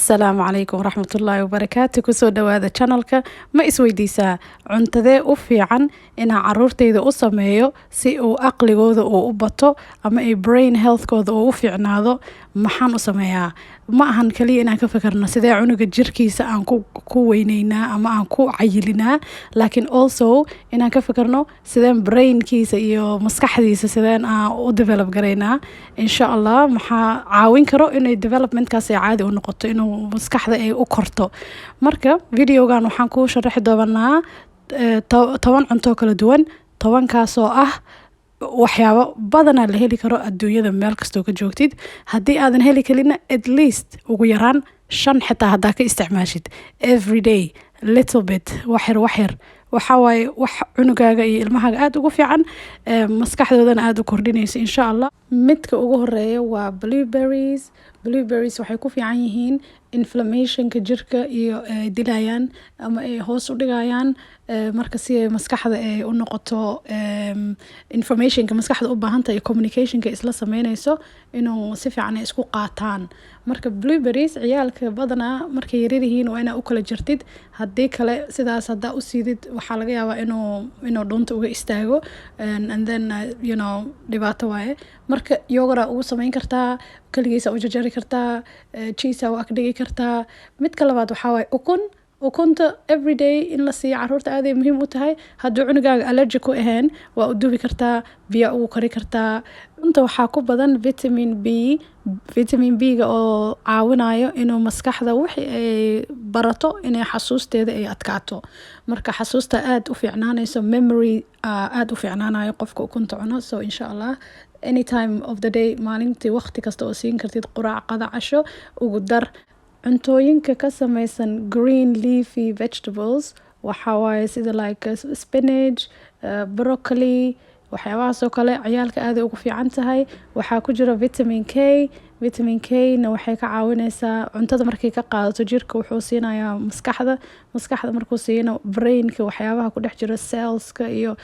Asalaamu calaykum waraxmatullaahi wabarakaatu. Kusoo dhawaada channelka. Ma isweydiisaa cuntadee u fiican inaa caruurteyda u sameeyo si uu aqligooda uu u bato ama ay brain healthkooda uu u fiicnaado? Maxaan u sameeyaa? Ma ahan kaliya inaan ka fikirno sidee cunuga jirkiisa aan ku weyneynaa ama aan ku cayilinaa, laakiin also inaan ka fikirno sideen brainkiisa iyo maskaxdiisa sideen aan u develop garaynaa. Insha Allah, maxaa caawin karo inay developmentkaas ay caadi u noqoto, inuu maskaxda ay u korto? Marka videogan waxaan kuu sharaxi doonaa 10 cunto kala duwan, 10-kaasoo ah waxyaabo badanaa la heli karo adduunyada meel kastoo ka joogtid. Haddii aadan heli karina, at least ugu yaraan shan xitaa haddaa ka isticmaashid every day, little bit, waxyar waxyar, waxaa waaye wax cunugaaga iyo ilmahaaga aada ugu fiican, maskaxdoodana aada u kordhinayso, insha Allah. Midka ugu horeeya waa blueberries. Blueberries waxay ku fiican yihiin inflammationka jirka iyo ay dilayaan ama ay hoos u dhigayaan. Marka si ay maskaxda ay u noqoto, informationka maskaxda u baahanta iyo communicationka isla sameynayso inuu si fiican ay isku qaataan. Marka blueberries ciyaalka badanaa markay yaryar yihiin waa inaa u kala jirtid. Haddii kale, sidaas haddaa u siidid, waxaa laga yaabaa inuu dhuunta uga istaago and then dhibaato waaye. Marka yogurt aa ugu sameyn kartaa, kaligiisa u jarjari kartaa, cheese aa u agdhigi kartaa. Midka labaad waxaa waaye ukun. Ukunta everyday in la siiyo caruurta aaday muhiim u tahay. Hadduu cunugaaga allergic ku ahayn, waa u dubi kartaa, biyo ugu kari kartaa. Ukunta waxaa ku badan vitamin B, vitamin B-ga oo caawinayo inuu maskaxda wixii ay barato inay xasuusteeda ay adkaato. Marka xasuusta aada u fiicnaanayso, memory aada u fiicnaanayo qofka ukunta cuno. So insha Allah, anytime of the day, maalintii waqti kasta oo siin kartid, quraac, qada, casho, ugu dar. Cuntooyinka ka sameysan green leafy vegetables waxaa waaye sida like spinach, broccoli, waxyaabahaas oo kale ciyaalka aaday ugu fiican tahay. Waxaa ku jira vitamin K. Vitamin K na waxay ka caawineysaa cuntada markay ka qaadato jirka, wuxuu siinayaa maskaxda. Maskaxda markuu siino, brainka waxyaabaha ku dhex jira, cellska iyo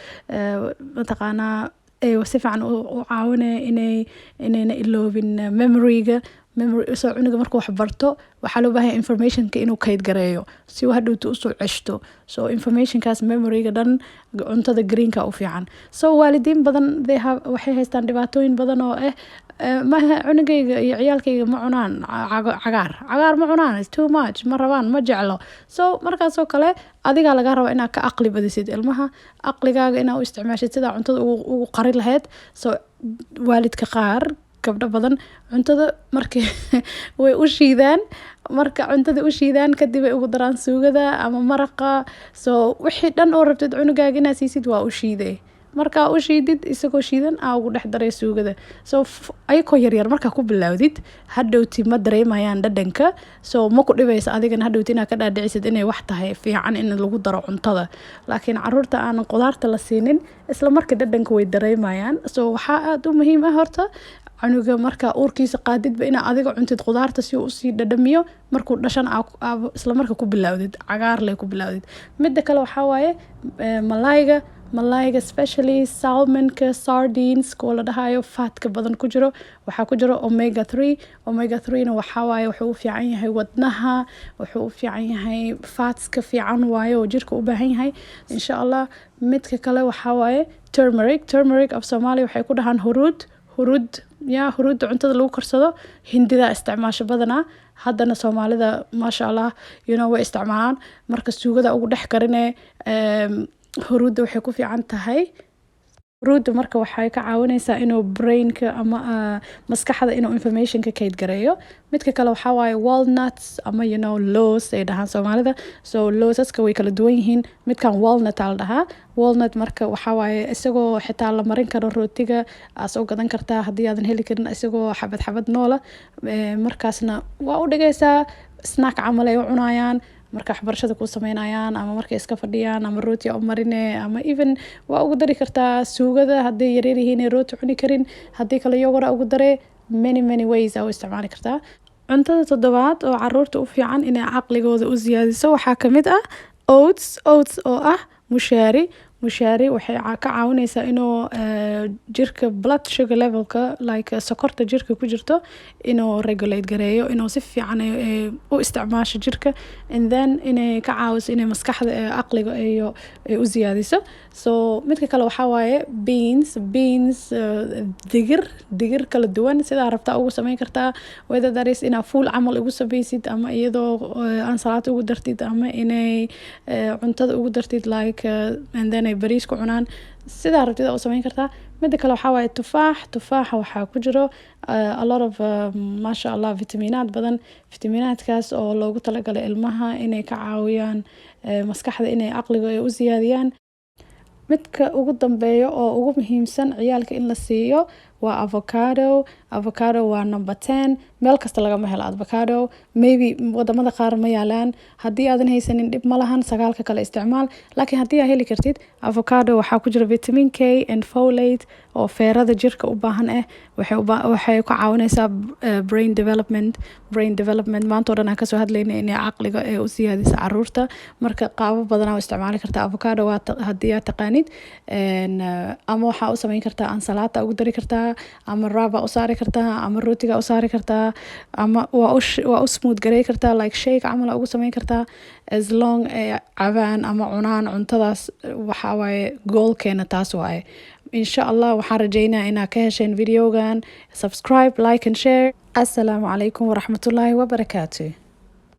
mataqaanaa ay si fiican u caawinaya inayna iloobin memoryga, memory. So cunuga markuu wax barto, waxaa loo baahan yahay informationka inuu kayd gareeyo si uu hadhowta usoo ceshto. So informationkaas, memoryga dhan, cuntada greenka u fiican. So waalidiin badan, they have, waxay haystaan dhibaatooyin badan oo ah maha cunugayga iyo ciyaalkayga ma cunaan cagaar, cagaar ma cunaan, it's too much, ma rabaan, ma jeclo. So markaasoo kale adigaa laga rabaa inaad ka aqli badisid ilmaha, aqligaaga inaa u isticmaashid sidaa cuntada ugu qari lahayd. So waalidka qaar, gabdho badan, cuntada markii way u shiidaan. Marka cuntada u shiidaan kadib ay ugu daraan suugada ama maraqa. So wixii dhan oo rabtid cunugaaga inaad siisid waa u shiiday. Markaa u shiidid, isagoo shiidan aa ugu dhex daray suugada. So ayakoo yaryar markaa ku bilowdid, hadhowti ma dareemayaan dhadhanka. So ma ku dhibaysa adigana hadhowti inaad ka dhaadhicisid inay wax tahay fiican in lagu daro cuntada. Laakiin caruurta aanan qudaarta la siinin, isla marka dhadhanka way dareemayaan. So waxaa aada u muhiim ah horta cunuga markaa uurkiisa qaadidba inaa adiga cuntid qudaarta si uu usii dhadhamiyo. Markuu dhashan isla marka ku bilowdid cagaar le ku bilowdid. Midda kale waxaa waaye malayga. Malayga, especially salmonka, sardines kuwa la dhahayo, fatka badan ku jiro, waxaa ku jiro omega 3. Omega 3 na waxaa waaye wuxuu u fiican yahay wadnaha, wuxuu u fiican yahay, fatska fiican waaye oo jirka u baahan yahay, insha Allah. Midka kale waxaa waaye turmeric. Turmeric af Soomaaliya waxay ku dhahaan huruud, huruud ya, huruudda cuntada lagu karsado. Hindida isticmaasho badanaa, haddana Soomaalida, maasha Allah, way isticmaalaan. Marka suugada ugu dhex karine huruudda. Waxay ku fiican tahay huruudda, marka waxay ka caawineysaa inuu brainka ama maskaxda inuu informationka kayd gareeyo. Midka kale waxaa waaye walnuts ama loos ay dhahaan Soomaalida. So loosaska way kala duwan yihiin, midkan walnut aa la dhahaa, walnut. Marka waxaa waaye isagoo xitaa la marin karo rootiga aa soo gadan kartaa haddii aadan heli karin isagoo xabad xabad noola. Markaasna waa u dhigaysaa, snack camal ay u cunayaan marka waxbarashada ku sameynayaan ama markay iska fadhiyaan, ama rooti u marine, ama even waa ugu dari kartaa suugada hadday yaryar yihiin ay rooti cuni karin. Haddii kale yogurt ugu dare. Many, many ways aa u isticmaali kartaa. Cuntada toddobaad oo caruurta u fiican inay caqligooda u siyaadiso waxaa kamid ah oats. Oats oo ah mushaari. Mushaari waxay ka caawineysaa inuu jirka blood sugar levelka, like sokorta jirka ku jirto, inuu regulate gareeyo, inuu si fiican u isticmaasho jirka, and then inay ka caawiso inay maskaxda, aqliga iyo ay u siyaadiso. So midka kale waxaa waaye beans. Beans, digir, digir kala duwan sidaa rabtaa ugu sameyn kartaa, whether that is inaa fuul camal ugu sameysid, ama iyadoo ansalaata ugu dartid, ama inay cuntada ugu dartid, like and then ay bariis ku cunaan. Sidaa rabtid u sameyn kartaa. Mida kale waxaa waaye tufaax. Tufaaxa waxaa ku jiro a lot of, maasha Allah, fitamiinaad badan, fitamiinaadkaas oo loogu talagalay ilmaha inay ka caawiyaan maskaxda, inay aqliga ay u siyaadiyaan. Midka ugu dambeeya oo ugu muhiimsan ciyaalka in la siiyo waa avocado. Avocado waa number 10. Meel kasta lagama helo avocado, maybe wadamada qaar ma yaalaan. Haddii aadan haysanin, dhib ma lahan, sagaalka kale isticmaal. Laakiin haddii aa heli kartid avocado, waxaa ku jira vitamin K and folate oo feerada jirka u baahan ah. Waxay ka caawineysaa brain development. Brain development maanta oo dhan aan kasoo hadlayna, inay caqliga ee u siyaadisa caruurta. Marka qaabo badan aa u isticmaali kartaa avocado waa haddii aad taqaanid, ama waxaa u sameyn kartaa ansalaata ugu dari kartaa, ama wrap u saari kartaa, ama rootiga u saari kartaa, ama waa u smooth garey kartaa, like shake camal aa ugu sameyn kartaa. As long ay cabaan ama cunaan cuntadaas, waxaa waaye goalkeena taas waaye. Insha Allah waxaan rajeynaa inaad ka hesheen videogan. Subscribe, like and share. Assalaamu calaykum waraxmatullaahi wabarakaatu.